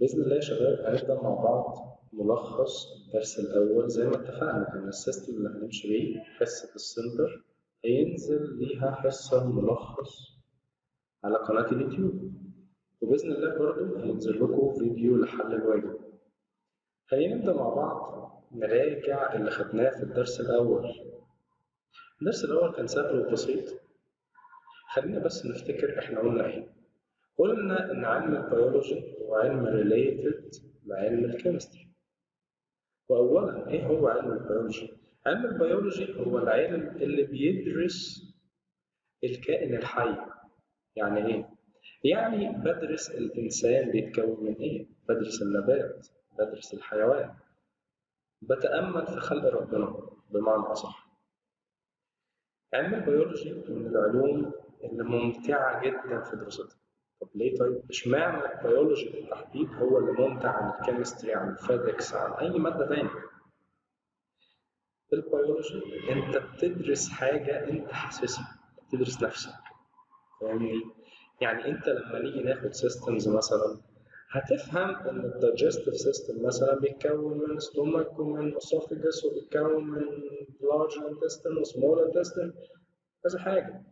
بإذن الله يا شباب هنبدأ مع بعض ملخص الدرس الأول. زي ما اتفقنا إن ال system اللي هنمشي بيه حصة ال center هينزل ليها حصة ملخص على قناة اليوتيوب، وبإذن الله برضو هينزل لكم فيديو لحل الواجب. خلينا نبدأ مع بعض نراجع اللي خدناه في الدرس الأول. الدرس الأول كان سهل وبسيط، خلينا بس نفتكر إحنا قلنا إيه. قلنا إن علم البيولوجي هو علم related لعلم ال chemistry. وأولاً إيه هو علم البيولوجي؟ علم البيولوجي هو العلم اللي بيدرس الكائن الحي. يعني إيه؟ يعني بدرس الإنسان بيتكون من إيه؟ بدرس النبات، بدرس الحيوان، بتأمل في خلق ربنا بمعنى أصح. علم البيولوجي من العلوم اللي ممتعة جدا في دراستها. طب ليه طيب؟ اشمعنى البيولوجي بالتحديد هو اللي ممتع عن ال chemistry، عن ال physics، عن أي مادة تانية؟ البيولوجي أنت بتدرس حاجة أنت حاسسها، بتدرس نفسك، فاهمني؟ يعني أنت لما نيجي ناخد systems مثلا هتفهم إن ال digestive system مثلا بيتكون من stomach ومن esophagus وبيتكون من large intestine و small intestine، كذا حاجة.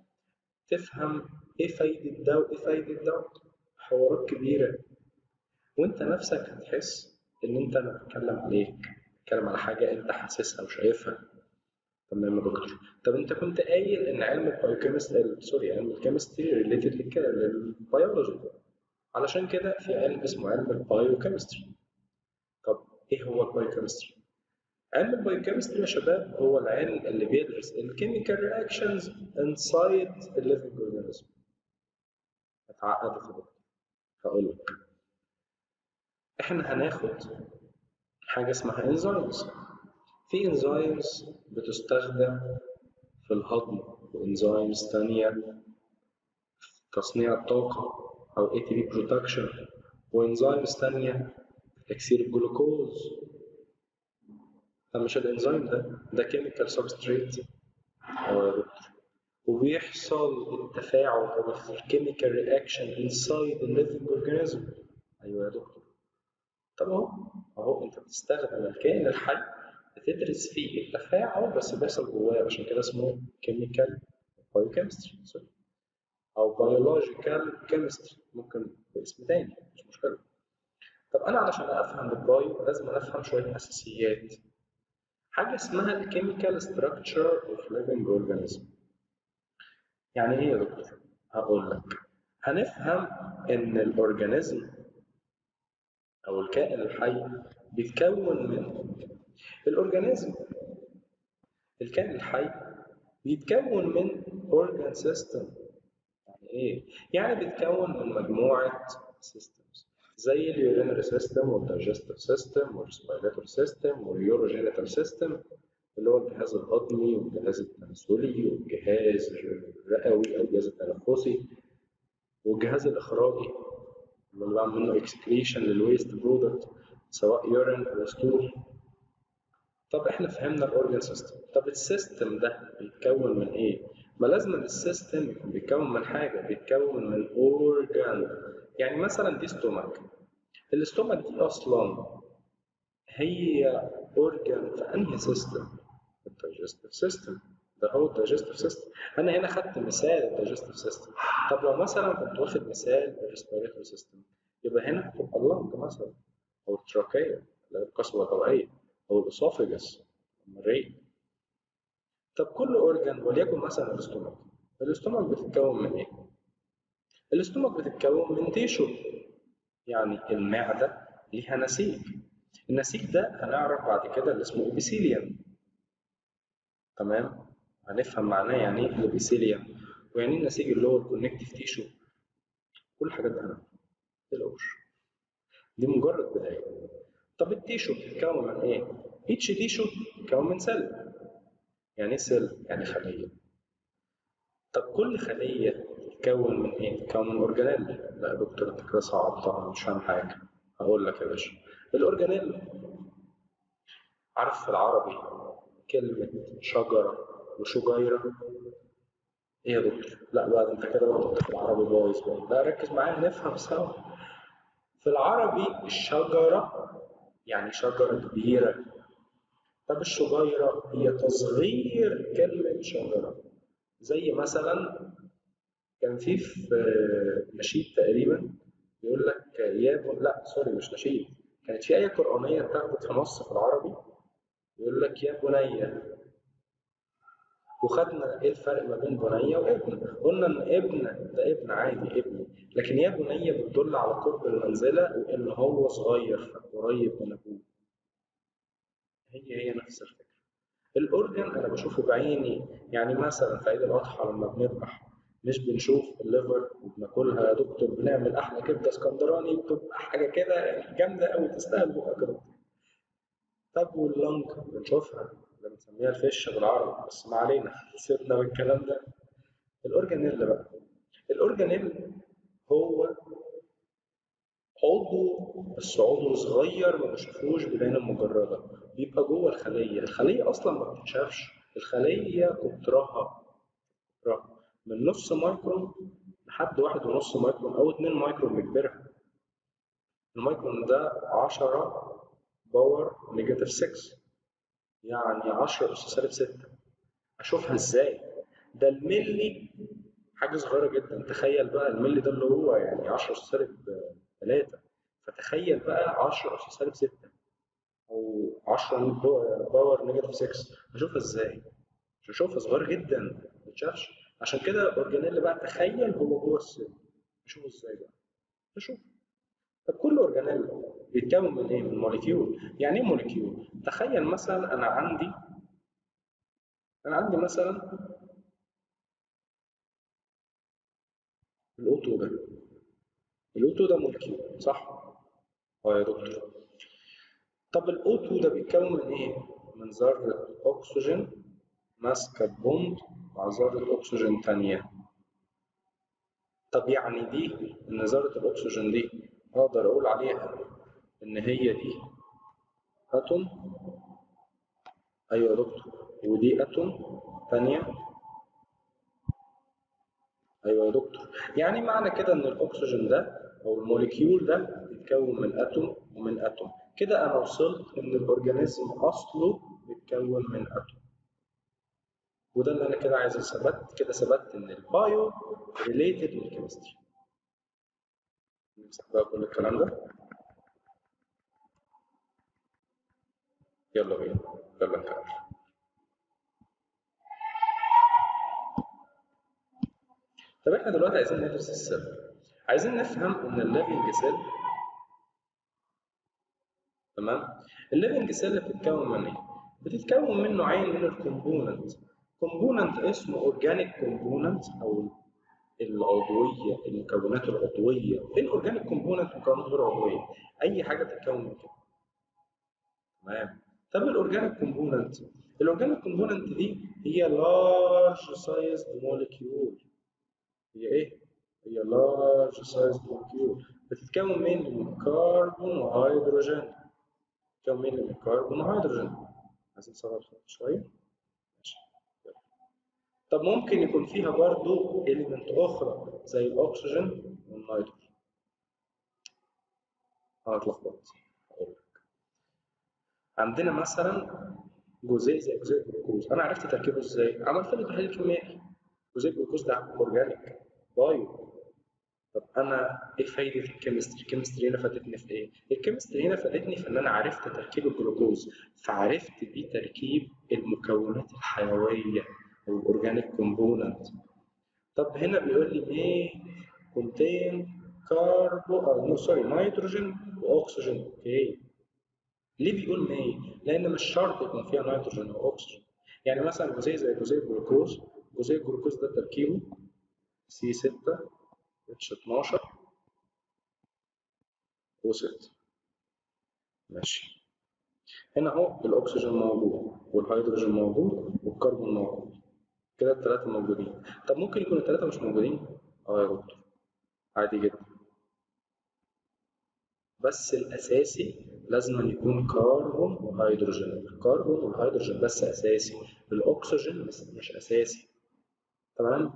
تفهم ايه فايدة ده وايه فايدة ده، حوارات كبيرة، وانت نفسك هتحس ان انت انا بتكلم عليك، بتكلم على حاجة انت حاسسها وشايفها. تمام يا دكتور. طب انت كنت قايل ان علم ال biochemistry، sorry، علم ال chemistry related لل biology، علشان كده في علم اسمه علم ال biochemistry. طب ايه هو ال biochemistry؟ علم ال biochemistry يا شباب هو العلم اللي بيدرس ال chemical reactions inside ال living organism. اتعقدت يا دكتور؟ هقول لك، احنا هناخد حاجة اسمها enzymes. في enzymes بتستخدم في الهضم، و enzymes تانية في تصنيع الطاقة أو ATP production، و enzymes تانية في تكسير الجلوكوز. طب مش الانزيم ده chemical substrate يا دكتور، وبيحصل التفاعل او ال chemical reaction inside ال living organism. ايوه يا دكتور. طب اهو انت بتستخدم الكائن الحي بتدرس فيه التفاعل بس بيحصل جواه، عشان كده اسمه chemical biochemistry او biological chemistry، ممكن باسم تاني مش مشكلة. طب انا علشان افهم ال bio لازم افهم شوية اساسيات، حاجة اسمها ال chemical structure of living organism. يعني ايه يا دكتور؟ هقول لك، هنفهم ان ال organism او الكائن الحي بيتكون من ال organism، الكائن الحي بيتكون من organ system. يعني ايه؟ يعني بيتكون من مجموعة systems زي ال urinary system وال digestive system وال respiratory system وال urogenital system اللي هو الجهاز الهضمي والجهاز التناسلي والجهاز الرئوي او الجهاز التنفسي والجهاز الاخراجي اللي بعمل منه excretion لل waste product سواء urine او stool. طب احنا فهمنا ال organ system، طب ال system ده بيتكون من ايه؟ ما لازم ال system يكون بيتكون من حاجة، بيتكون من organ. يعني مثلا دي stomach، ال stomach دي اصلا هي organ في انهي system؟ ال digestive system. ده هو ال digestive system. انا هنا خدت مثال ال digestive system. طب لو مثلا كنت واخد مثال ال respiratory system، يبقى هنا هتبقى ال lung مثلا، او ال trachea اللي هي القصبة الهوائية، او ال esophagus المريء. طب كل organ، وليكن مثلا ال stomach، ال stomach بتتكون من ايه؟ ال stomach بتتكون من tissue، يعني المعدة ليها نسيج، النسيج ده هنعرف بعد كده اللي اسمه epithelium. تمام؟ هنفهم معناه يعني ايه ال epithelium، ويعني ايه النسيج اللي هو ال connective tissue، كل الحاجات دي هنعرفها، متقلقوش، دي مجرد بداية. طب ال tissue بتتكون من ايه؟ each tissue بتتكون من cell. يعني ايه cell؟ يعني خلية. طب كل خلية تتكون من ايه؟ تتكون من organelle. لا يا دكتور انت كده صعبتها، مش فاهم حاجة. هقول لك يا باشا، ال organelle، عارف في العربي كلمة شجرة وشجيرة؟ ايه يا دكتور؟ لا بقى انت كده برضه في العربي بايظ بقى. لا ركز معايا نفهم سوا. في العربي الشجرة يعني شجرة كبيرة. طب الشجيرة هي تصغير كلمة شجرة، زي مثلا كان في نشيد تقريبا بيقول لك يا لا sorry مش نشيد، كانت في آية قرآنية اتاخدت في نص في العربي يقول لك يا بني، وخدنا ايه الفرق ما بين بني وابن؟ قلنا ان ابن ده ابن عادي ابني، لكن يا بني بتدل على قرب المنزلة وان هو صغير فقريب من ابوه. هي نفس الفكرة. ال organ انا بشوفه بعيني، يعني مثلا في عيد الاضحى لما بنذبح مش بنشوف ال liver وبناكلها يا دكتور، بنعمل احلى كبده اسكندراني بتبقى حاجة كده يعني جامدة قوي تستاهل بقك يا دكتور. طب وال lung بنشوفها اللي بنسميها الفشه بالعربي، بس ما علينا سيبنا من الكلام ده. ال organelle بقى، ال organelle هو عضو، بس عضو صغير ما بشوفوش بالعين المجردة، بيبقى جوه الخلية. الخلية اصلا ما بتتشافش، الخلية قطرها من نص مايكرون لحد 1.5 مايكرون او 2 مايكرون بكبرها. المايكرون ده 10 power negative 6، يعني 10 أس سالب 6. أشوفها إزاي؟ ده الملي حاجة صغيرة جدا، تخيل بقى الملي ده اللي هو يعني 10 أس سالب 3، فتخيل بقى 10 أس سالب 6 أو 10 power negative 6، أشوفها إزاي؟ مش هشوفها، صغير جدا ما تشافش. عشان كده ال organelle بقى تخيل هو جوه ال cell، أشوفه إزاي بقى؟ أشوفه. طب كل organelle بيتكون من ايه؟ من molecule. يعني ايه molecule؟ تخيل مثلا انا عندي مثلا ال O2 ده، ال O2 ده molecule صح؟ اه يا دكتور. طب ال O2 ده بيتكون من ايه؟ من ذرة اكسجين ماسكة bond مع ذرة اكسجين تانية. طب يعني دي ان ذرة الاكسجين دي اقدر اقول عليها ان هي دي atom؟ ايوه يا دكتور. ودي atom ثانية؟ ايوه يا دكتور. يعني معنى كده ان الاكسجين ده او ال molecule ده بيتكون من atom ومن atom. كده انا وصلت ان ال organism اصله بيتكون من atom، وده اللي انا كده عايز اثبت. كده ثبت ان ال bio related لل chemistry. نمسح بقى كل الكلام ده، يلا بينا يلا نكمل. طب احنا دلوقتي عايزين ندرس ال cell، عايزين نفهم ان ال living cell، تمام؟ ال living cell بتتكون من ايه؟ بتتكون من نوعين من ال component، component اسمه organic component او العضوية، المكونات العضوية. ايه ال organic component؟ مكونات غير عضوية، اي حاجة بتتكون من كده، تمام؟ طب ال organic component، ال organic component دي هي large size molecule. هي ايه؟ هي large size molecule بتتكون من كربون وهيدروجين. بتتكون من كربون وهيدروجين. عايزين نصغر الخط شوية، ماشي. طب ممكن يكون فيها برضو element اخرى زي الاكسجين والنيتروجين. اتلخبطت. هقول لك عندنا مثلا جزيء زي جزيء الجلوكوز، انا عرفت تركيبه ازاي؟ عملت له تحليل كيميائي. جزيء الجلوكوز ده organic bio. طب انا ايه فايده ال chemistry؟ ال chemistry هنا فادتني في ايه؟ ال chemistry هنا فادتني في ان انا عرفت تركيب الجلوكوز، فعرفت بيه تركيب المكونات الحيوية او ال organic component. طب هنا بيقول لي ايه؟ contain carbo no sorry نيتروجين واكسجين. okay، ليه بيقول may؟ لان مش شرط يكون فيها نيتروجين او اكسجين. يعني مثلا جزيء زي جزيء الجلوكوز، جزيء الجلوكوز ده تركيبه C 6 H 12 O 6، ماشي. هنا اهو الاكسجين موجود والهيدروجين موجود والكربون موجود، كده الثلاثة موجودين. طب ممكن يكون الثلاثة مش موجودين؟ اه يا دكتور عادي جدا، بس الاساسي لازم يكون كربون وهيدروجين. الكربون والهيدروجين بس اساسي، الاكسجين مش اساسي، تمام؟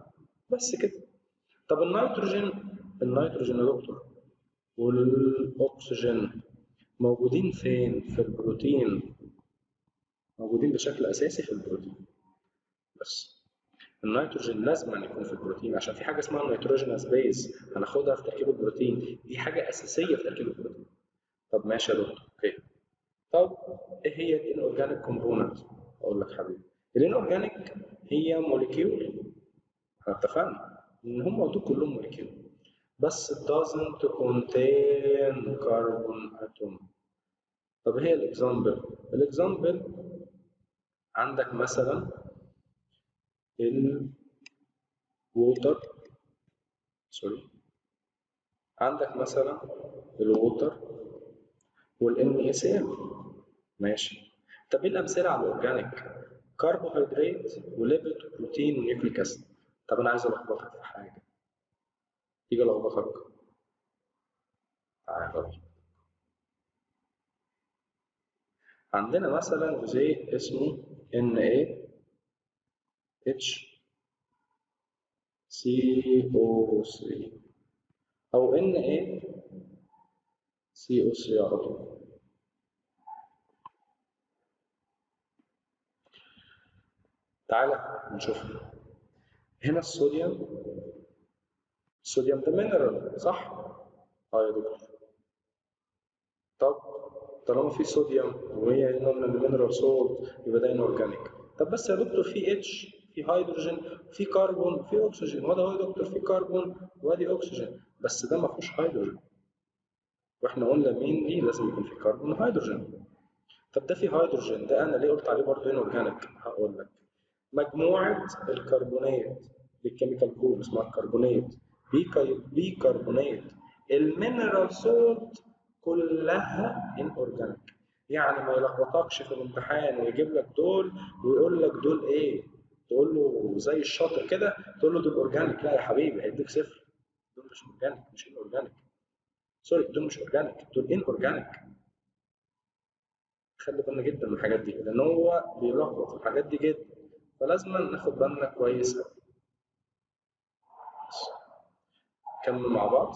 بس كده. طب النيتروجين، النيتروجين يا دكتور والاكسجين موجودين فين؟ في البروتين، موجودين بشكل اساسي في البروتين. بس النيتروجين لازم يكون في البروتين عشان في حاجة اسمها ال nitrogenous base هناخدها في تركيب البروتين، دي حاجة اساسية في تركيب البروتين. طب ماشي يا دكتور، okay. طب ايه هي ال inorganic component؟ اقول لك حبيبي ال inorganic هي molecule، احنا اتفقنا ان هم دول كلهم molecule، بس doesn't contain carbon atom. طب هي ال example؟ ال example عندك مثلا ال water، sorry، عندك مثلا ال water وال NaCl. ماشي. طب ايه الامثلة على ال organic؟ كربوهيدرات و lipid وبروتين و nucleic acid. طب انا عايز الخبطك في حاجة، تيجي الخبطك؟ تعالى. عندنا مثلا جزيء اسمه NaHCO3 او NaCO3 على طول. تعالى نشوف هنا الصوديوم، الصوديوم ده mineral صح؟ اه يا دكتور. طب طالما في صوديوم وهي نوع من ال mineral salt يبقى ده inorganic. طب بس يا دكتور في H، في هيدروجين، في كربون، في اكسجين، وده هو يا دكتور في كربون وادي اكسجين، بس ده ما فيهوش هيدروجين، واحنا قلنا مين لازم يكون في كربون وهيدروجين. طب ده في هيدروجين، ده انا ليه قلت عليه برضه inorganic؟ هقول لك مجموعة الكربونات ال chemical group اسمها الكربونات، bicarbonate، ال mineral salt كلها inorganic. يعني ما يلخبطكش في الامتحان ويجيب لك دول ويقول لك دول ايه، تقول له زي الشاطر كده تقول له دول organic. لا يا حبيبي، هيديك صفر، دول مش organic، مش inorganic، sorry، دول مش organic، دول inorganic. خلي بالنا جدا من الحاجات دي لان هو بيلخبط في الحاجات دي جدا، فلازم ناخد بالنا كويس قوي. نكمل مع بعض.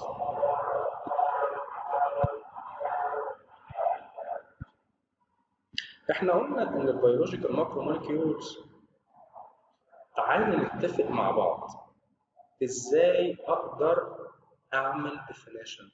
احنا قلنا ان ال biological macromolecules، تعالوا نتفق مع بعض ازاي اقدر اعمل definition،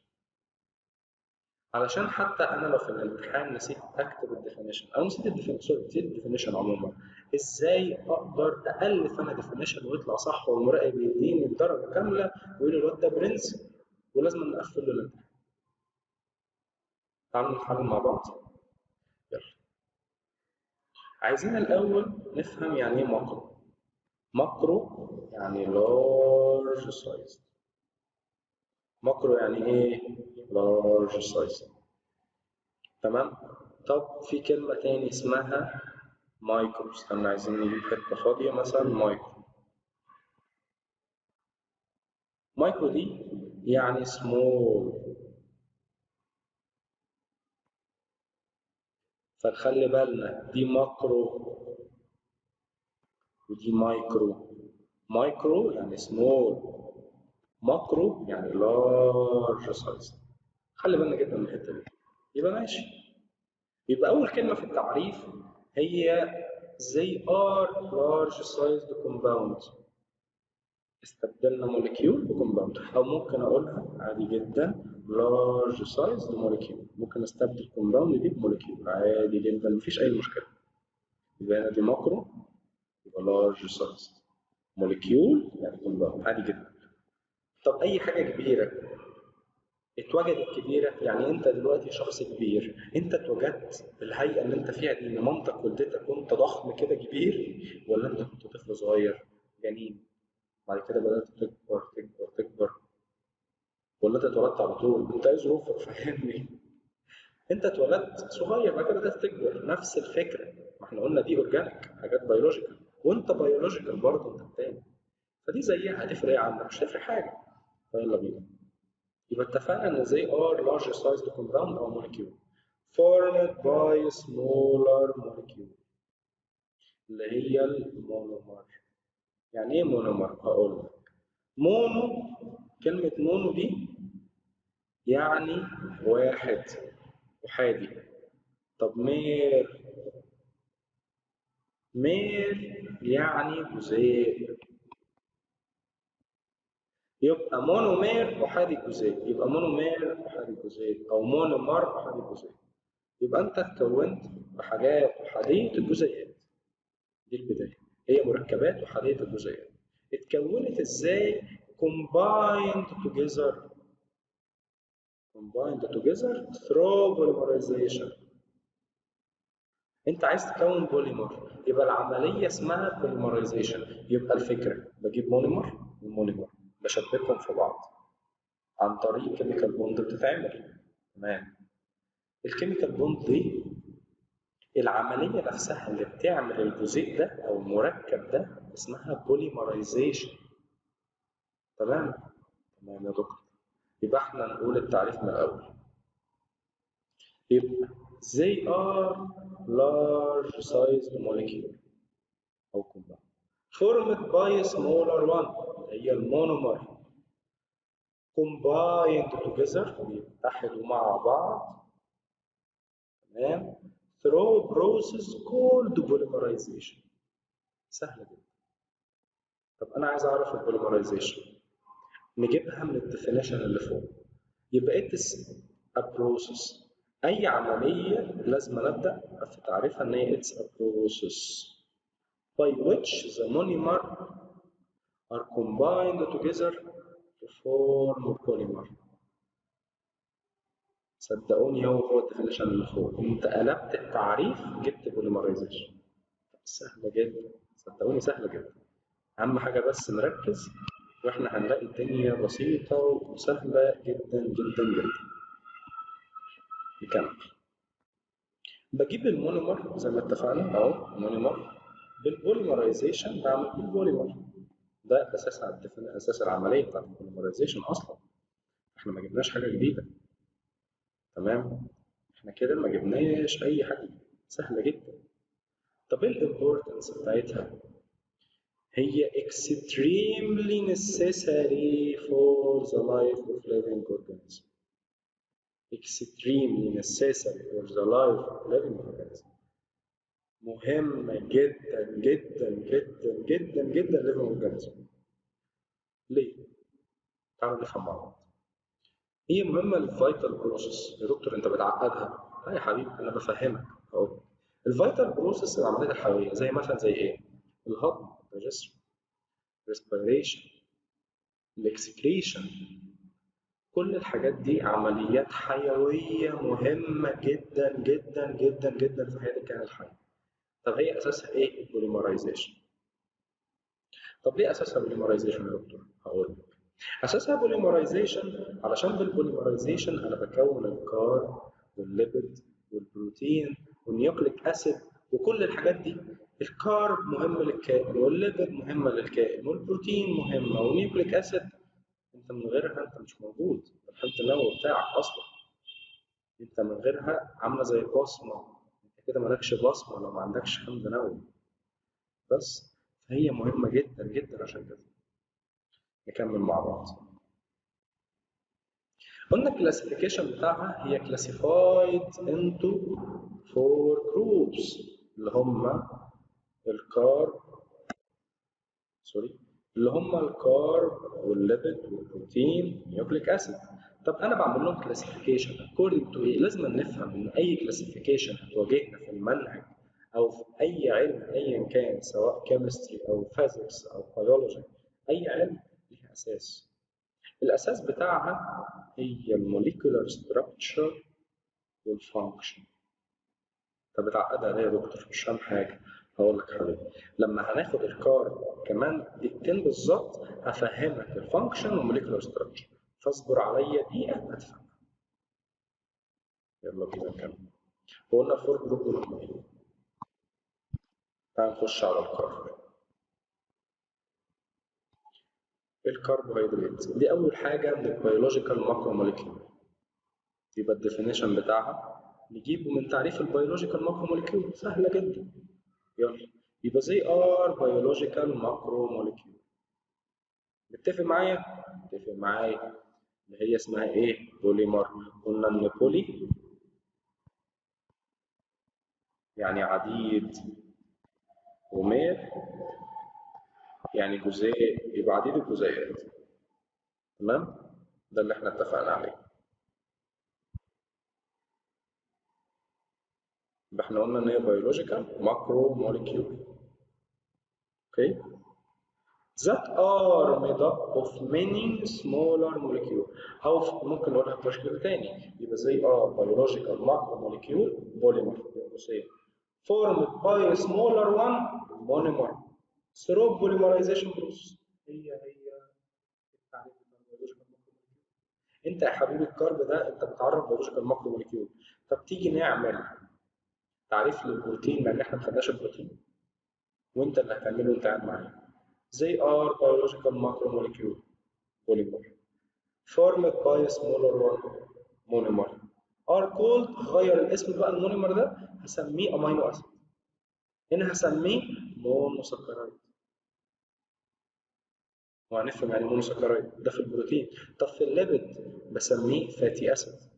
علشان حتى انا لو في الامتحان نسيت اكتب ال definition او نسيت ال definition، sorry نسيت ال definition عموما، ازاي اقدر الف انا definition ويطلع صح والمراقب يديني الدرجة كاملة ويقول لي الواد ده برنس ولازم نقفل له الامتحان. تعالوا نتعلم مع بعض. يلا عايزين الاول نفهم يعني ايه macro. macro يعني large size. macro يعني ايه؟ large size. تمام. طب في كلمة تاني اسمها مايكرو، استنى عايزين نجيب حتة فاضية مثلا micro. micro دي يعني small، فنخلي بالنا دي macro ودي micro. micro يعني small، macro يعني large size. خلي بالنا جدا من الحتة دي. يبقى ماشي، يبقى اول كلمة في التعريف هي they are large sized compound. استبدلنا molecule ب compound، او ممكن اقولها عادي جدا large sized molecule، ممكن استبدل compound دي ب molecule عادي جدا، مفيش اي مشكلة. يبقى هنا دي macro، يبقى large sized molecule يعني compound عادي جدا. طب اي حاجة كبيرة اتوجدت كبيرة، يعني انت دلوقتي شخص كبير، انت اتوجدت بالهيئة اللي انت فيها دي ان مامتك والدتك كنت ضخم كده كبير، ولا انت كنت طفل صغير جنين بعد كده بدات تكبر تكبر تكبر، ولا انت اتولدت على طول؟ انت ايه ظروفك؟ فاهمني؟ انت اتولدت صغير بعد كده بدات تكبر. نفس الفكرة، ما احنا قلنا دي organic حاجات biological، وانت biological برضه انت التاني، فدي زيها هتفرق ايه عنك؟ مش هتفرق حاجة. فيلا بينا. يبقى اتفقنا ان they are large sized compound او molecule formed by smaller molecule اللي هي ال monomer. يعني ايه monomer؟ هقول لك. mono، كلمة mono دي يعني واحد احادي. طب mer، mer يعني جزيء، يبقى monomer احادي الجزيء، يبقى monomer احادي الجزيء او monomer احادي الجزيء. يبقى انت اتكونت بحاجات احادية الجزيئات. دي البداية، هي مركبات احادية الجزيئات. اتكونت ازاي؟ combined together، combined together through polymerization. انت عايز تكون بوليمر، يبقى العملية اسمها polymerization. يبقى الفكرة بجيب monomer و monomer بشبكهم في بعض عن طريق chemical bond بتتعمل. تمام. ال chemical bond دي العملية نفسها اللي بتعمل الجزيء ده او المركب ده اسمها polymerization. تمام؟ تمام يا دكتور. يبقى احنا نقول التعريف من الاول. يبقى they are large sized molecule او compound formed by smaller one اللي هي ال monomer combined together، بيتحدوا مع بعض. تمام، through process called polymerization. سهلة جدا. طب أنا عايز أعرف ال polymerization، نجيبها من ال definition اللي فوق. يبقى it's a process، أي عملية لازم نبدأ في تعريفها إن هي it's a process by which the monomer are combined together to form polymer. صدقوني هو ال definition اللي فوق، انت قلبت التعريف جبت polymerization. سهلة جدا، صدقوني سهلة جدا. اهم حاجة بس نركز واحنا هنلاقي الدنيا بسيطة وسهلة جدا جدا جدا. نكمل. بجيب ال monomer زي ما اتفقنا اهو، monomer بال polymerization بعمل بالبوليمر. ده اساس اساس العملية بتاعت ال polymerization اصلا، احنا ما جبناش حاجة جديدة. تمام، احنا كده ما جبناش اي حاجة، سهلة جدا. طب ايه ال importance بتاعتها؟ هي extremely necessary for the life of living organism. extremely necessary for the life of living organism. مهمة جدا جدا جدا جدا جدا living organism. ليه؟ تعالوا نفهم مع بعض. هي مهمة لل vital process. يا دكتور انت بتعقدها. لا يا حبيبي انا بفهمك اهو. ال vital process العمليات الحيوية زي مثلا زي ايه؟ الهضم، digestion، respiration، ال excretion، كل الحاجات دي عمليات حيوية مهمة جدا جدا جدا جدا في حياة الكائن الحي. طب هي اساسها ايه؟ ال polymerization. طب ليه اساسها polymerization يا دكتور؟ هقول لك. اساسها polymerization علشان بال polymerization انا بكون ال carb وال lipid والبروتين وال nucleic acid وكل الحاجات دي. ال carb مهم للكائن، وال lipid مهمة للكائن، والبروتين مهمة، وال nucleic acid انت من غيرها انت مش موجود، الحمض النووي بتاعك اصلا انت من غيرها عامله زي بصمة، انت كده مالكش بصمة لو ما عندكش حمض نووي بس. فهي مهمة جدا جدا عشان كده. نكمل مع بعض. قلنا ال classification بتاعها هي classified into four groups اللي هم ال carb، sorry، اللي هم ال carb وال lipid والبروتين nucleic acid. طب انا بعمل لهم classification according to ايه؟ لازم نفهم ان اي classification هتواجهنا في المنهج او في اي علم ايا كان، سواء chemistry او physics او بيولوجي، اي علم ليها اساس. الاساس بتاعها هي ال molecular structure وال function. طب بتعقدها ليه يا دكتور؟ مش فاهم حاجة. هقول لك حبيبي، لما هناخد ال carb كمان دقيقتين بالظبط هفهمك ال function وال molecular structure، فاصبر عليا دقيقة هتفهم. يلا بينا نكمل. وقلنا ال four group دول هم ايه؟ تعال نخش على ال carb. الكربوهيدرات دي اول حاجة من ال biological macromolecule. يبقى ال definition بتاعها نجيبه من تعريف ال biological macromolecule، سهلة جدا. يلا يبقى they are biological macromolecule. متفق معايا؟ متفق معايا. اللي هي اسمها ايه؟ بوليمر. قلنا ان poly يعني عديد، و mer يعني جزيء، يبقى عديد الجزيئات. تمام؟ ده اللي احنا اتفقنا عليه. يبقى احنا قلنا ان هي biological macromolecule. okay؟ that are made up of many smaller molecule، او ممكن نقولها بشكل تاني، يبقى they are biological macromolecule polymer formed by a smaller one monomer through polymerization process. هي التعريف بتاع biological macromolecule. انت يا حبيبي ال carb ده انت بتعرف biological macromolecule. طب تيجي نعمل تعريف للبروتين مع ان احنا ما خدناش البروتين، وانت اللي هتعمله وانت قاعد معايا. They are biological macromolecule polymer formed by a smaller one monomer are called. غير الاسم بقى، ال monomer ده هسميه amino acid، هنا هسميه monosaccharide، وهنفهم يعني monosaccharide ده في البروتين. طب في ال lipid بسميه fatty acid.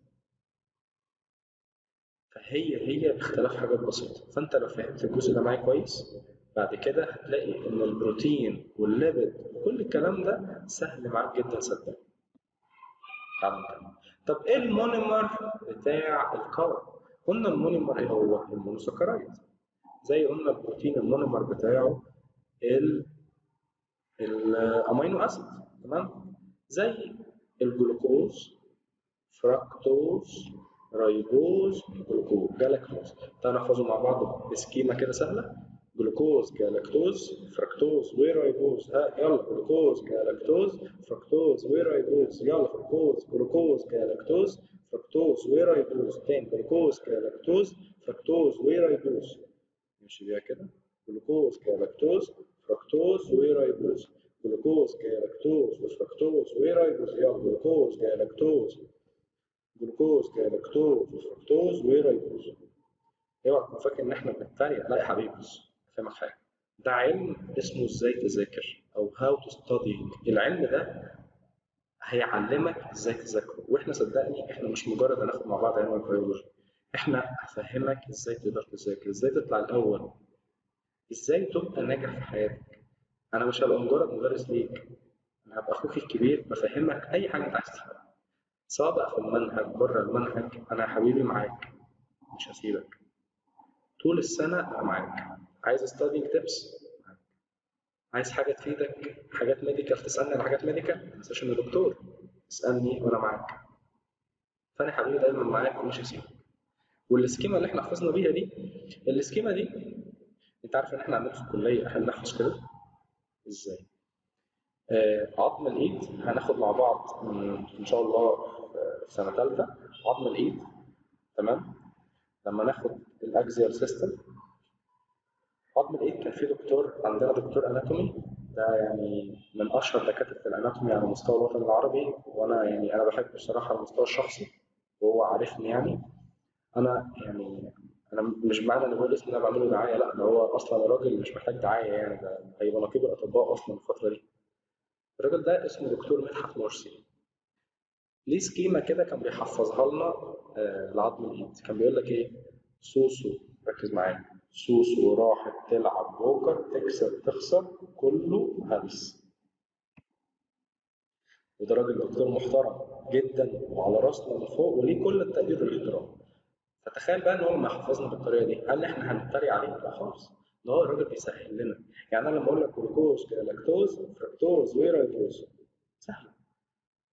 فهي باختلاف حاجات بسيطة. فانت لو فهمت الجزء ده معايا كويس، بعد كده هتلاقي ان البروتين وال lipid وكل الكلام ده سهل معاك جدا، صدقني. طب ايه ال monomer بتاع ال carb؟ قلنا ال monomer ايه هو؟ ال monosaccharide. زي قلنا البروتين ال monomer بتاعه ال amino acid. تمام؟ زي الجلوكوز، fructose، ribose، glucose، galactose. تعالوا نحفظه مع بعض ب schema كده سهلة. glucose، galactose، fructose و ribose. ها يلا، glucose، galactose، fructose و ribose. يلا fructose، glucose، galactose، fructose و ribose. تاني glucose، galactose، fructose و ribose. ماشي بيها كده، glucose، galactose، fructose و ribose، glucose، galactose و fructose و ribose. يلا glucose، galactose، glucose، galactose و fructose و ribose. اوعى تكون فاكر ان احنا بنتريق، لا يا حبيبي، بص افهمك حاجة، ده علم اسمه ازاي تذاكر او how to study. العلم ده هيعلمك ازاي تذاكره، واحنا صدقني احنا مش مجرد هناخد مع بعض علم البيولوجي، احنا هفهمك ازاي تقدر تذاكر، ازاي تطلع الاول، ازاي تبقى ناجح في حياتك. انا مش هبقى مجرد مدرس ليك، انا هبقى اخوك الكبير بفهمك اي حاجة انت عايز تفهمها، سواء بقى في المنهج بره المنهج. انا يا حبيبي معاك، مش هسيبك طول السنة، انا معاك. عايز studying tips، عايز حاجة تفيدك، حاجات medical، تسالني على حاجات medical، ما تنساش اني دكتور، اسالني وانا معاك. فانا يا حبيبي دايما معاك ومش هسيبك. وال schema اللي احنا حفظنا بيها دي، ال schema دي انت عارف ان احنا عندنا في الكلية احنا بنحفظ كده ازاي؟ عظم الايد هناخد مع بعض ان شاء الله في سنة ثالثة عظم الايد. تمام؟ لما ناخد ال axial system، عظم الايد كان في دكتور عندنا، دكتور anatomy، ده يعني من اشهر دكاترة ال anatomy على مستوى الوطن العربي، وانا يعني انا بحبه الصراحة على المستوى الشخصي، وهو عارفني يعني. انا يعني انا مش معنى ان بقول اسمه ده بعمله دعاية، لا ده هو اصلا راجل مش محتاج دعاية يعني، ده هيبقى نقيب الاطباء اصلا الفترة دي. الراجل ده اسمه دكتور مدحت مرسي، ليه schema كده كان بيحفظها لنا لعظم الايد. كان بيقول لك ايه؟ سوسو، ركز معايا، سوسو راحت تلعب بوكر، تكسب تخسر كله هلس. وده راجل دكتور محترم جدا وعلى راسنا من فوق وليه كل التقدير والاحترام. فتخيل بقى ان هو لما حفظنا بالطريقة دي، هل احنا هنتريق عليه؟ لا خالص، ده هو الراجل بيسهل لنا. يعني انا لما اقول لك glucose، galactose، fructose و ribose، سهلة.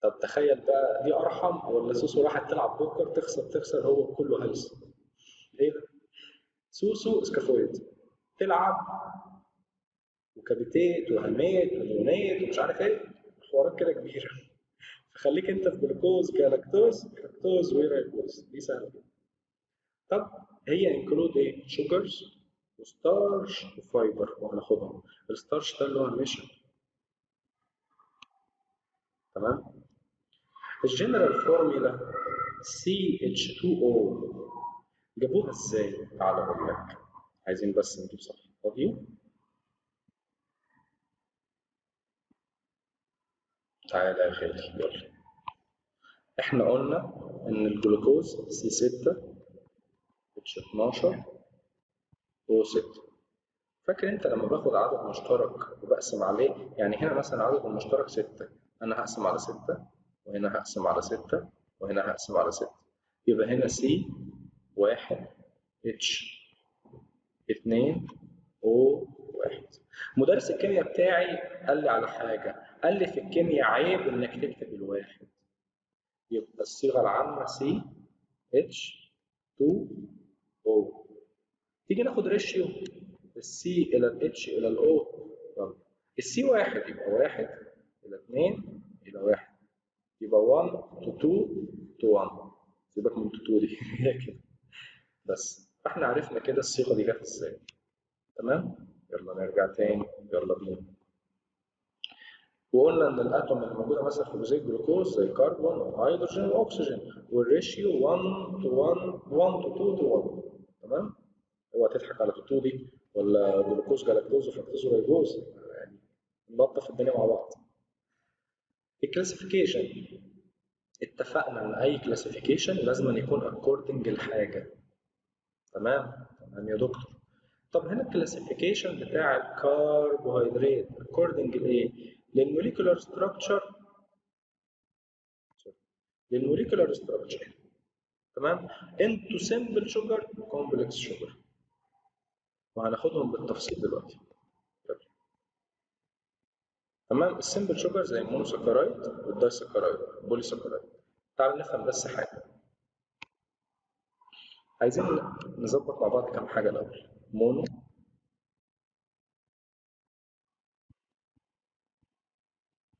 طب تخيل بقى دي ارحم ولا سوسو راحت تلعب بوكر تخسر تخسر هو كله هلس؟ ايه ده؟ سوسو scaphoid تلعب و capitate و hamate و lunate ومش عارف ايه، حوارات كده كبيرة. فخليك انت في glucose، galactose، fructose و ribose، دي سهلة جدا. طب هي include ايه؟ sugars و starch و fiber، وهناخدهم. ال starch ده اللي هو النشا. تمام؟ ال general formula CH2O جابوها ازاي؟ تعالى اقول لك. عايزين بس نجيب صفحة فاضية. تعالى يا غالي يلا. احنا قلنا ان الجلوكوز C 6 H 12 O 6. فاكر انت لما باخد عدد مشترك وبقسم عليه؟ يعني هنا مثلا عدد المشترك 6، انا هقسم على 6، وهنا هقسم على 6، وهنا هقسم على 6، يبقى هنا C 1 H 2 O 1. مدرس الكيمياء بتاعي قال لي على حاجة، قال لي في الكيمياء عيب انك تكتب الواحد، يبقى الصيغة العامة C H 2 O. تيجي ناخد ratio ال C إلى ال H إلى ال O، يلا ال C 1 يبقى 1 إلى 2 إلى 1، يبقى 1 to 2 to 1. سيبك من 2 دي هي كده بس. فاحنا عرفنا كده الصيغة دي جت ازاي. تمام؟ يلا نرجع تاني، يلا بينا. وقلنا ان ال atom اللي موجودة مثلا في جزيء الجلوكوز زي كربون وهيدروجين واكسجين، وال ratio 1 to 1 1 to 2 to 1. تمام؟ اوعى تضحك على 2 دي، ولا جلوكوز جلاكتوز وفركتوز وريبوز، يعني نلطف الدنيا مع بعض. ال classification، اتفقنا ان اي classification لازم يكون according لحاجة. تمام؟ تمام يا دكتور. طب هنا ال classification بتاع الكربوهيدرات according لايه؟ لل molecular structure، لل molecular structure. تمام؟ into simple sugar complex sugar، وهناخدهم بالتفصيل دلوقتي. يلا. تمام؟ ال simple sugar زي ال monosaccharide وال disaccharide polysaccharide. تعالوا نفهم بس حاجة، عايزين نظبط مع بعض كام حاجة الاول. mono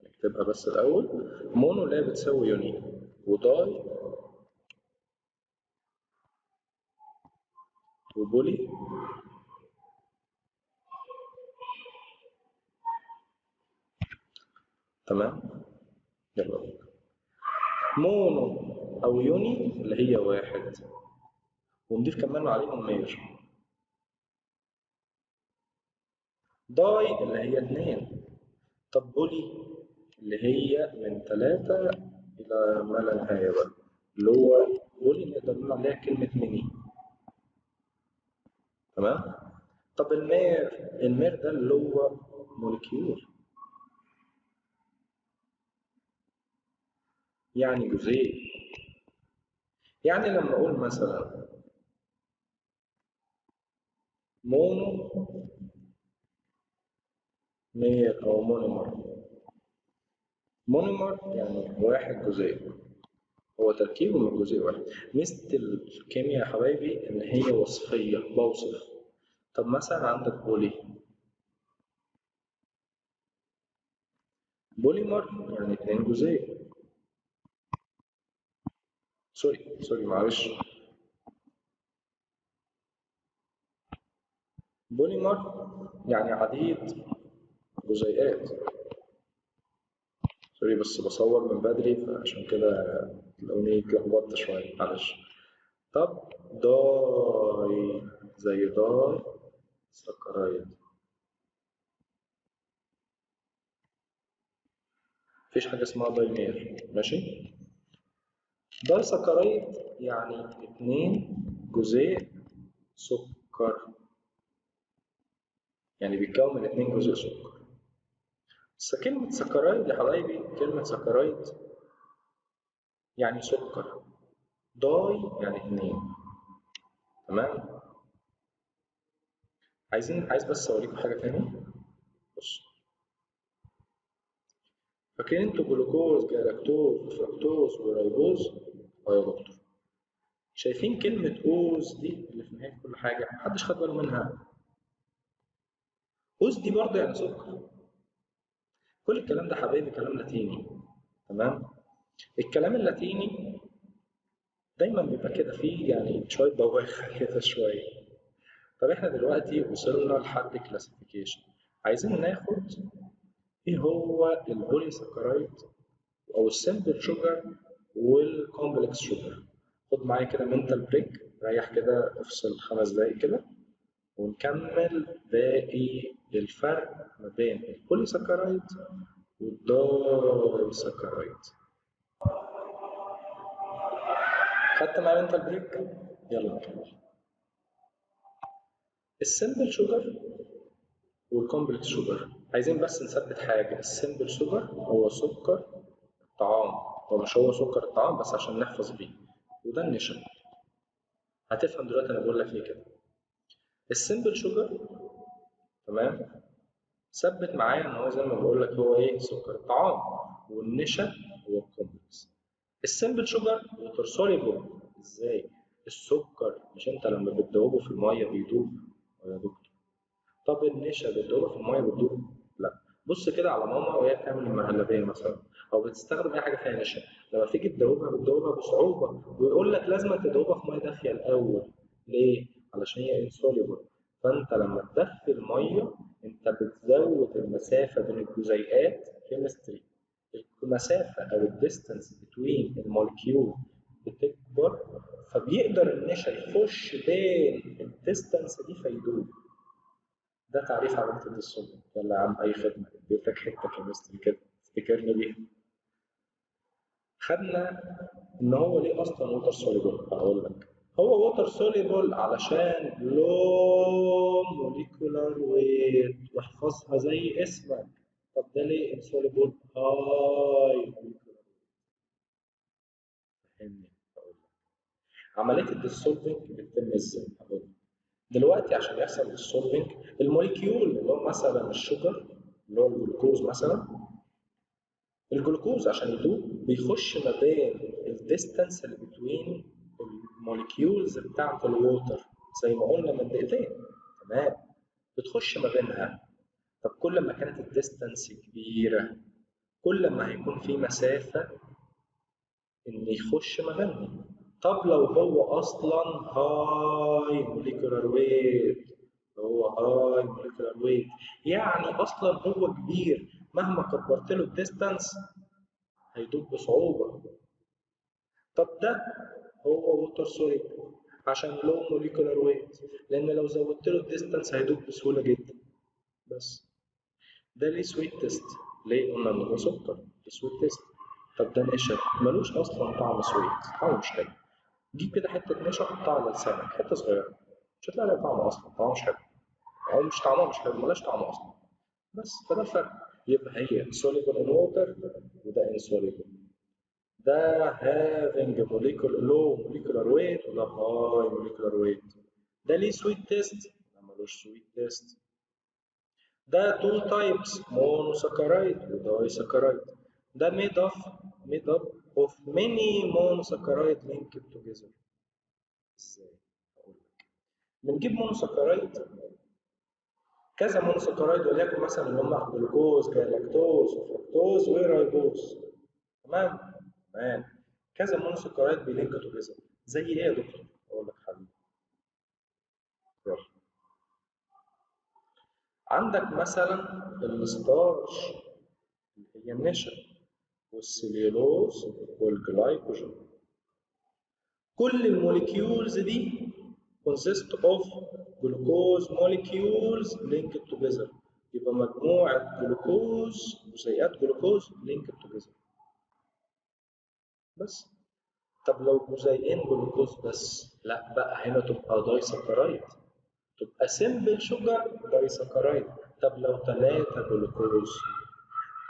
نكتبها بس الاول، mono لا بتساوي uni، و di و poly تمام؟ يلا بينا. mono او uni اللي هي واحد، ونضيف كمان عليهم mer. di اللي هي 2. طب poly اللي هي من 3 إلى ما لا نهاية بقى، اللي هو poly نقدر نقول عليها كلمة many. تمام؟ طب ال mer، ال mer ده اللي هو molecule، يعني جزيء. يعني لما أقول مثلا mono mer أو monomer، monomer يعني واحد جزيء، هو تركيبه من جزيء واحد. ميزة الكيمياء يا حبايبي إن هي وصفية، بوصف. طب مثلا عندك poly، polymer يعني 2 جزيء، sorry معلش، بوليمر يعني عديد جزيئات. sorry بس بصور من بدري فعشان كده تلاقوني اتلخبطت شوية، معلش. طب di زي disaccharide، مفيش حاجة اسمها dimer، ماشي؟ disaccharide يعني 2 جزيء سكر، يعني بيتكون من 2 جزيء سكر. بس كلمة saccharide يا حبايبي، كلمة saccharide يعني سكر، di يعني 2. تمام؟ عايز بس اوريكم حاجة تاني. بص، فاكرين انتوا جلوكوز جلاكتوز وفركتوز وريبوز؟ اه يا دكتور. شايفين كلمة ose دي اللي في نهاية كل حاجة؟ محدش خد باله منها. ose دي برضه يعني سكر. كل الكلام ده حبايبي كلام لاتيني. تمام؟ الكلام اللاتيني دايما بيبقى كده فيه يعني شوية بواخر كده شوية. طب احنا دلوقتي وصلنا لحد classification، عايزين ناخد ايه هو ال polysaccharide او ال simple sugar وال complex sugar. خد معايا كده mental break، ريح كده، افصل 5 دقايق كده، ونكمل باقي الفرق ما بين ال polysaccharide وال disaccharide. خدت معايا mental break؟ يلا نكمل. ال simple sugar وال complex sugar، عايزين بس نثبت حاجة. ال simple sugar هو سكر الطعام، هو مش هو سكر الطعام بس عشان نحفظ بيه، وده النشا. هتفهم دلوقتي انا بقول لك ليه كده. ال simple sugar تمام، ثبت معايا ان هو زي ما بقول لك هو ايه؟ سكر الطعام، والنشا هو ال complex. ال simple sugar water soluble. ازاي؟ السكر مش انت لما بتدوبه في المية بيدوب يا دكتور؟ طب النشا بتدوبها في المية بتدوب؟ لا. بص كده على ماما وهي بتعمل المهلبيه مثلا، او بتستخدم اي حاجة فيها نشا، لما تيجي تدوبها بتدوبها بصعوبة، ويقول لك لازم تدوبها في مية دافيه الاول. ليه؟ علشان هي insoluble. فانت لما تدفي المية انت بتزود المسافة بين الجزيئات، chemistry، المسافة او ال distance between ال molecule بتكبر، فبيقدر النشا يخش بين ال distance دي فيدوب. ده تعريف عملية ال dissolving. يلا يا عم اي خدمة، اديتك حتة chemistry كده افتكرني بيها. خدنا ان هو ليه اصلا water soluble؟ هقول لك هو water soluble علشان low molecular weight، واحفظها زي اسمك. طب ده ليه insoluble؟ high molecular weight. فهمني؟ هقول لك عملية ال dissolving بتتم ازاي؟ هقول لك دلوقتي عشان يحصل dissolving ال molecule اللي هو مثلا ال sugar اللي هو الجلوكوز مثلا، الجلوكوز عشان يدوب بيخش ما بين ال distance اللي between ال molecules بتاعت ال water زي ما قلنا من دقيقتين، تمام؟ بتخش ما بينها. طب كل ما كانت ال distance كبيرة كل ما هيكون في مسافة ان يخش ما بينهم. طب لو هو اصلا high molecular weight، هو high molecular weight يعني اصلا هو كبير، مهما كبرت له ال distance هيدوب بصعوبة. طب ده هو water soluble عشان low molecular weight، لان لو زودت له ال distance هيدوب بسهولة جدا. بس ده ليه sweet taste؟ ليه قلنا ان هو سكر؟ ليه sweet taste؟ طب ده نشا ملوش اصلا طعم sweet، طعمه مش حلو. جيب كده حتة نشا حطها على لسانك، حتة صغيرة، مش هتلاقي لها طعم اصلا، طعمها مش حلو، او مش طعمها مش حلو، ملهاش طعم اصلا. بس فده الفرق. يبقى هي soluble in water وده insoluble. ده having molecular low molecular weight وده high molecular weight. ده ليه sweet taste؟ ده ملوش sweet taste. ده two types monosaccharide و disaccharide. ده made up of many monosaccharide linked together. ازاي؟ هقول لك. بنجيب monosaccharide، كذا monosaccharide، وليكن مثلا اللي هم glucose، galactose، و fructose، و ribose. تمام؟ تمام. كذا monosaccharide بي link together. زي ايه يا دكتور؟ اقول لك حبيبي. يلا. عندك مثلا ال starch اللي هي النشا، وال cellulose، وال glycogen. كل ال molecules دي consist of glucose molecules linked together. يبقى مجموعة جلوكوز، جزيئات glucose linked together. بس. طب لو جزيئين جلوكوز بس، لا بقى هنا تبقى disaccharide، تبقى simple sugar disaccharide. طب لو 3 جلوكوز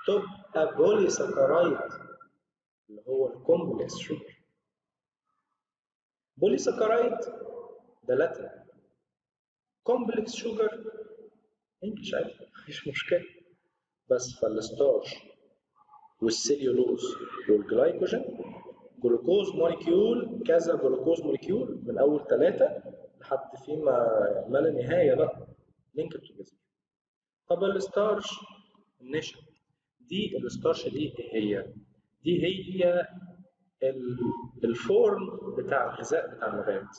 تبقى polysaccharide اللي هو ال complex sugar. polysaccharide ده Latin، complex sugar English عادي مفيش مشكلة. بس فال starch وال cellulose وال glycogen glucose molecule، كذا glucose molecule من اول 3 لحد فيما ما لا نهاية بقى linked together. طب ال starch النشا دي، ال starch دي ايه هي؟ دي هي ال form بتاع الغذاء بتاع النبات.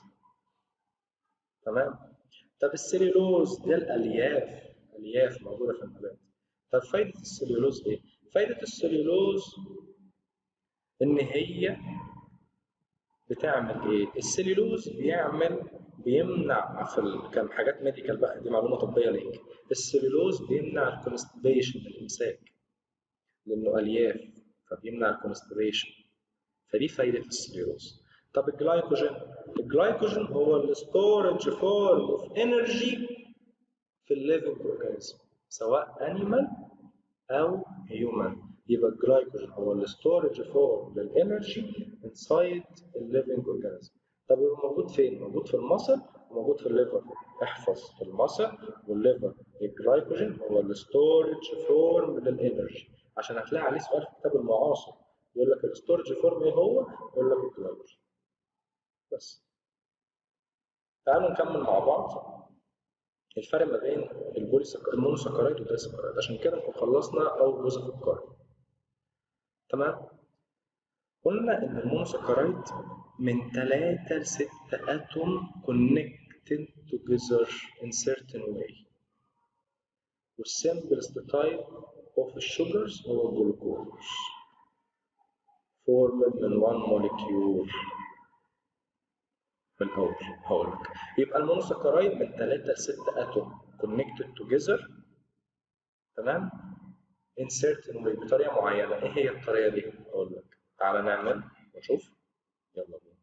تمام؟ طب السليولوز ده الالياف، الياف موجودة في النبات. طب فايده السليولوز ايه؟ فايده السليولوز ان هي بتعمل ايه؟ السليولوز بيمنع في كان حاجات medical بقى، دي معلومة طبية ليك. السليولوز بيمنع ال constipation، الامساك، لانه الياف فبيمنع ال constipation، فدي فايده السليولوز. طب ال glycogen، ال glycogen هو ال storage form of energy في ال living organism سواء animal او human. يبقى الجلايكوجين هو ال storage form لل energy inside ال living organism. طب يبقى موجود فين؟ موجود في ال muscle وموجود في ال liver. احفظ، في ال muscle وال liver ال glycogen هو ال storage form لل energy، عشان هتلاقي عليه سؤال في كتاب المعاصر يقول لك ال storage form ايه هو؟ يقول لك الجلايكوجين. بس تعالوا نكمل مع بعض الفرق ما بين ال monosaccharide وال disaccharide، عشان كده نكون خلصنا اول جزء في ال carb. تمام؟ قلنا ان ال monosaccharide من 3 ل 6 atom connected together in certain way. وال simplest type of ال sugars هو الجلوكوز formed من 1 molecule. من الاول هقول لك، يبقى ال monosaccharide من 3 ل 6 atom connected together، تمام، in certain way، بطريقة معينة. ايه هي الطريقة دي؟ اقول لك، تعالى نعمل ونشوف. يلا بينا.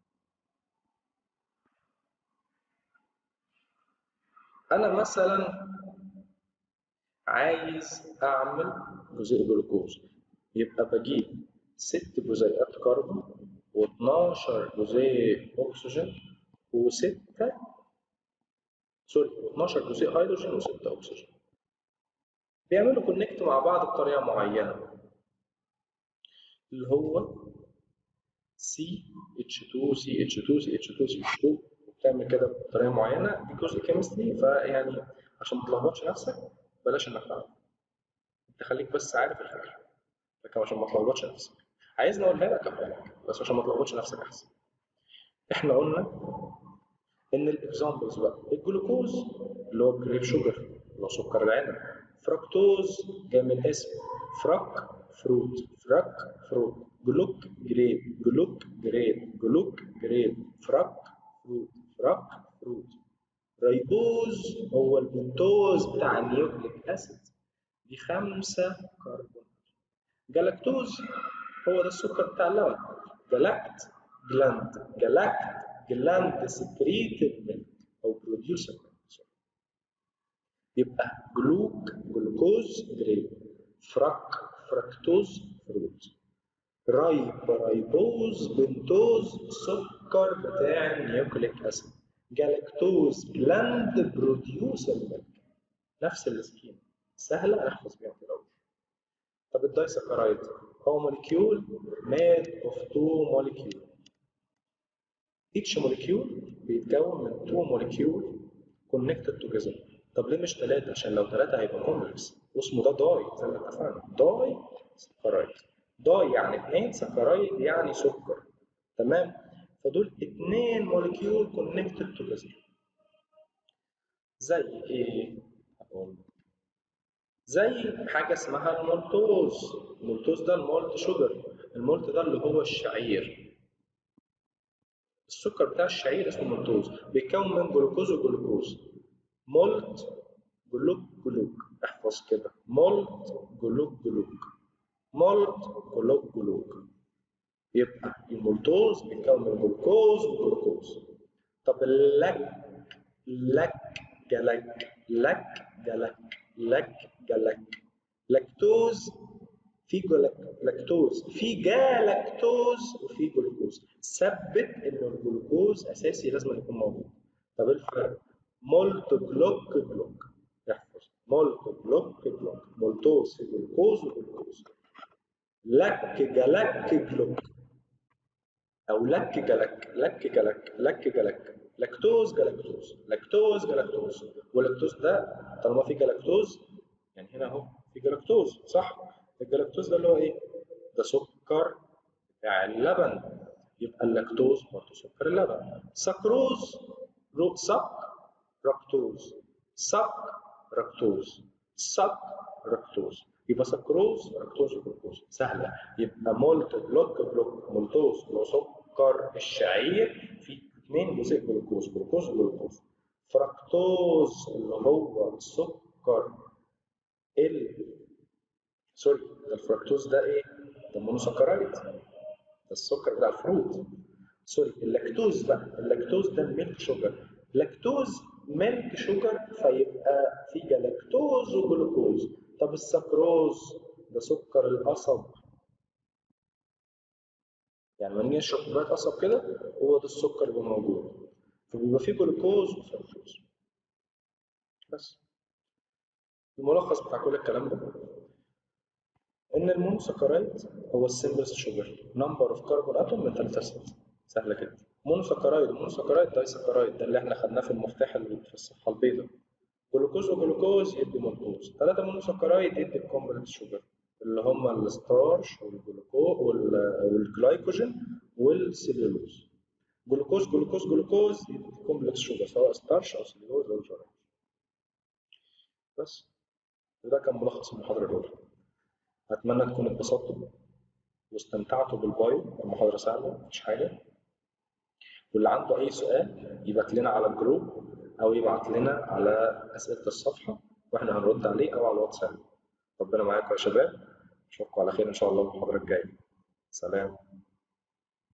انا مثلا عايز اعمل جزيء جلوكوز، يبقى بجيب 6 جزيئات كربون و12 جزيء اكسجين و6 sorry و12 جزيء هيدروجين و6 اكسجين. بيعملوا connect مع بعض بطريقة معينة اللي هو CH2 CH2 CH2 CH2، وبتعمل كده بطريقة معينة. دي جزء chemistry، فيعني عشان ما تلخبطش نفسك بلاش انك تعرف، انت خليك بس عارف الفكرة، لكن عشان ما تلخبطش نفسك. عايزني اقولها لك اقولها لك، بس عشان ما تلخبطش نفسك احسن. احنا قلنا ان ال examples بقى الجلوكوز اللي هو ال grape sugar اللي هو سكر العنب، فركتوز جاي من اسم fruc fruit، fruc fruit، gluc grape، gluc grape، gluc grape، fruc fruit، fruc fruit. ribose هو البنتوز بتاع ال nucleic acid، دي 5 كربون. جلاكتوز هو ده السكر بتاع اللبن، galact gland، galact gland secreted milk او producer milk. يبقى gluc glucose grape، fruc fructose fruit، rib ribose pentose سكر بتاع ال nucleic acid، galactose gland producer milk. نفس ال scheme، سهلة احفظ بيها في الاول. طب ال disaccharide هو molecule made of 2 molecule، each molecule بيتكون من 2 molecule connected together. طب ليه مش 3؟ عشان لو 3 هيبقى complex، واسمه ده di زي ما اتفقنا، disaccharide. di يعني 2، saccharide يعني سكر، تمام؟ فدول 2 molecule connected together. زي ايه؟ هقول زي حاجة اسمها المالتوز. المالتوز ده ال malt sugar، ال malt ده اللي هو الشعير، السكر بتاع الشعير اسمه مالتوز، بيتكون من جلوكوز وجلوكوز. malt gluc gluc، احفظ كده، malt gluc gluc، malt gluc gluc. يبقى المالتوز بيتكون من جلوكوز وجلوكوز. طب ال lac lac galac lac galac lac galac، لاكتوز في لاكتوز، في جالاكتوز وفي جلوكوز. ثبت ان الجلوكوز اساسي لازم يكون موجود. طب الفرق؟ malt gluc gluc، احفظ malt gluc gluc، مالتوز في جلوكوز وجلوكوز. lac galac gluc او lac galac lac galac lac galac، لاكتوز جلاكتوز لاكتوز جلاكتوز. واللاكتوز ده طالما في جلاكتوز، يعني هنا اهو في جلاكتوز صح؟ الجلاكتوز ده اللي هو ايه؟ ده سكر بتاع اللبن، يبقى اللاكتوز برضه سكر اللبن. سكروز suc ركتوز، suc ركتوز، suc ركتوز، يبقى سكروز ركتوز وجلوكوز، سهلة. يبقى malt gluc gluc، مالتوز اللي هو سكر الشعير في 2 جزيء جلوكوز، جلوكوز وجلوكوز. فركتوز اللي هو سكر ال sorry، ده الفركتوز ده ايه؟ ده monosaccharide، ده السكر بتاع ال fruit. sorry اللاكتوز بقى، اللاكتوز ده milk sugar، lactose milk sugar، فيبقى في جلاكتوز وجلوكوز. طب السكروز ده سكر القصب، يعني لما نيجي نشرب كوباية قصب كده هو ده السكر اللي موجود، فبيبقى فيه جلوكوز وفركتوز. بس الملخص بتاع كل الكلام ده ان ال monosaccharide هو ال simplest sugar، number of carbon atom من 3 ل 6، سهلة جدا. monosaccharide و monosaccharide disaccharide، ده اللي احنا خدناه في المفتاح اللي في الصفحة البيضاء. جلوكوز وجلوكوز يدي مالتوز، 3 monosaccharide يدي ال complex sugar اللي هم ال starch والجلايكوجين والسيلولوز. جلوكوز جلوكوز جلوكوز يدي complex sugar سواء starch او سيلولوز او جلايكوجين. بس وده كان ملخص المحاضرة الاولى. اتمنى تكونوا اتبسطتوا واستمتعتوا بال bio، المحاضرة سهلة مفيش حاجة. واللي عنده اي سؤال يبعت لنا على الجروب او يبعت لنا على اسئلة الصفحة واحنا هنرد عليه، او على الواتساب. ربنا معاكم يا شباب، اشوفكم على خير ان شاء الله المحاضرة الجاية. سلام.